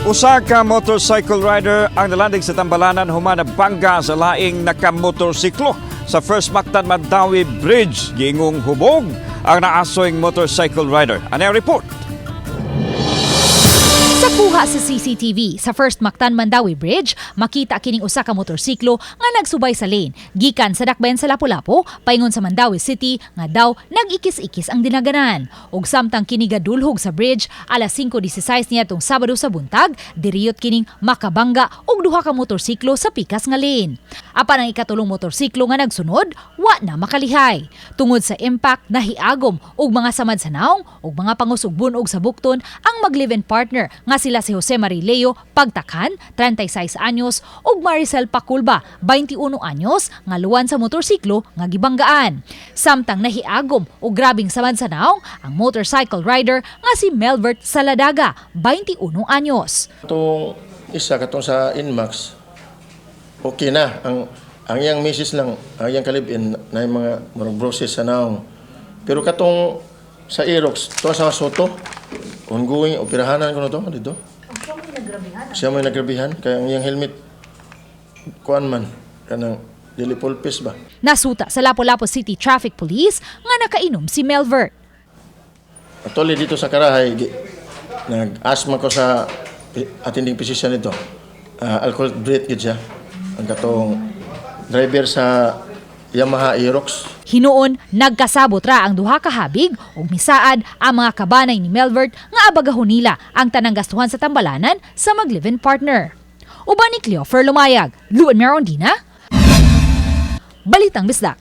Usa ka motorcycle rider ang nalandig sa Tambalanan human bangga sa laing nakamotorsiklo sa First Mactan Mandaue Bridge. Giingong hubog ang naasoy motorcycle rider. Ano ang report? Sa kuha sa CCTV sa First Mactan Mandaue Bridge, makita kining usa ka motorsiklo nga nagsubay sa lane gikan sa dakbayan sa Lapu-Lapu paingon sa Mandaue City nga daw nag-ikis-ikis ang dinaganan. Ug samtang kini gadulhog sa bridge alas 5:16 niadtong Sabado sa buntag, diriyot kining makabangga og duha ka motorsiklo sa pikas nga lane. Apan ang ikatulong motorsiklo nga nagsunod, wa na makalihay. Tungod sa impact, nahiagom og mga samad sa naong ug mga pangusugbunog sa bukton ang mag-live-in partner nga sila si Jose Marileo Pagtakhan, 36 anyos, ug Maricel Paculba, 21 anyos, nga luwan sa motorsiklo nga gibanggaan. Samtang nahiagom og grabing samad sa naong ang motorcycle rider nga si Melvert Saladaga, 21 anyos. Itong isa katong sa Inmax, okay na. Ang iyang misis lang, ang iyang kalibin na yung mga murag bruises sa naong. Pero katong sa Aerox, to sa Soto, ongoing, operahanan ko na to dito. Siya may nagrabihan, kaya ang iyang helmet, kuan man, kanang dili pulpis ba? Nasuta sa Lapu-Lapu City Traffic Police nga nakainom si Melvert. Actually, dito sa Karahay, nag-asthma ko sa attending physician nito. Alcohol breath gid siya. Ang katong driver sa Yamaha Aerox. Hinuon, nagkasabot ra ang duha ka habig ug misaad ang mga kabanay ni Melvert nga abagahon nila ang tanang gastuhan sa tambalanan sa mag-live-in partner. Uban ni Cleofer Lumayag, Luan Merondina, Balitang Bisdak.